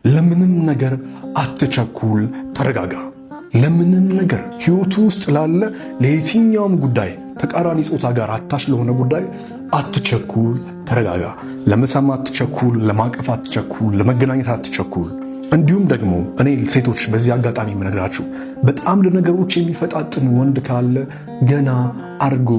ለምንም ነገር አትቸኩል፣ ተረጋጋ። ለምንም ነገር ህይወቱ ውስጥ ላለ ለየትኛውም ጉዳይ፣ ተቃራኒ ጾታ ጋር attach ለሆነ ጉዳይ አትቸኩል፣ ተረጋጋ። ለመሳም አትቸኩል፣ ለማቀፍ አትቸኩል፣ ለመገናኘት አትቸኩል። እንዲሁም ደግሞ እኔ ሴቶች በዚህ አጋጣሚ የምነግራችሁ በጣም ለነገሮች የሚፈጣጥን ወንድ ካለ ገና አርጎ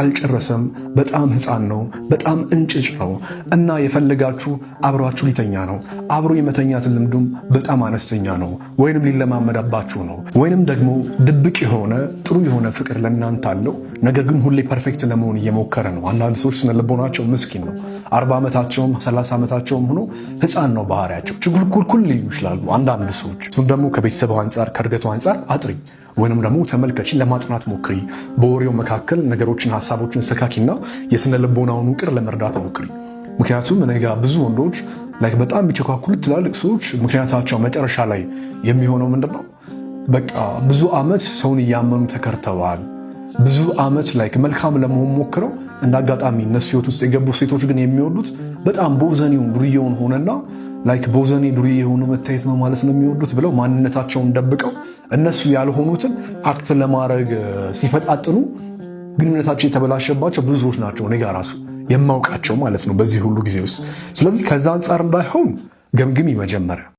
አልጨረሰም። በጣም ሕፃን ነው። በጣም እንጭጭ ነው እና የፈለጋችሁ አብሯችሁ ሊተኛ ነው። አብሮ የመተኛት ልምዱም በጣም አነስተኛ ነው፣ ወይንም ሊለማመዳባችሁ ነው፣ ወይንም ደግሞ ድብቅ የሆነ ጥሩ የሆነ ፍቅር ለእናንተ አለው። ነገር ግን ሁሌ perfect ለመሆን እየሞከረ ነው። አንዳንድ ሰዎች ስነልቦናቸው ምስኪን ነው። 40 ዓመታቸውም 30 ዓመታቸውም ሆኖ ሕፃን ነው ባህሪያቸው። ችኩልኩልኩል ሊሉ ይችላሉ አንዳንድ ሰዎች። እሱን ደግሞ ከቤተሰቡ አንጻር፣ ከእድገቱ አንጻር አጥሪ ወይንም ደግሞ ተመልከቺ፣ ለማጥናት ሞክሪ። በወሬው መካከል ነገሮችን፣ ሀሳቦችን ሰካኪና የስነ ልቦናውን ውቅር ለመርዳት ሞክሪ። ምክንያቱም እኔ ጋ ብዙ ወንዶች like በጣም የሚቸኳኩሉት ትላልቅ ሰዎች ምክንያታቸው መጨረሻ ላይ የሚሆነው ምንድን ነው? በቃ ብዙ ዓመት ሰውን እያመኑ ተከርተዋል። ብዙ ዓመት like መልካም ለመሆን ሞክረው እንደ አጋጣሚ እነሱ ህይወት ውስጥ የገቡ ሴቶች ግን የሚወዱት በጣም ቦዘኔውን፣ ዱርዬውን ሆነና like ቦዘኔ ዱርዬ የሆኑ መታየት ነው ማለት ነው የሚወዱት ብለው ማንነታቸውን ደብቀው እነሱ ያልሆኑትን act ለማድረግ ሲፈጣጥኑ ግንኙነታቸው የተበላሸባቸው ብዙ ሰዎች ናቸው፣ እኔ ጋር ራሱ የማውቃቸው ማለት ነው በዚህ ሁሉ ጊዜ ውስጥ። ስለዚህ ከዛ አንጻር እንዳይሆን ገምግሚ መጀመሪያ።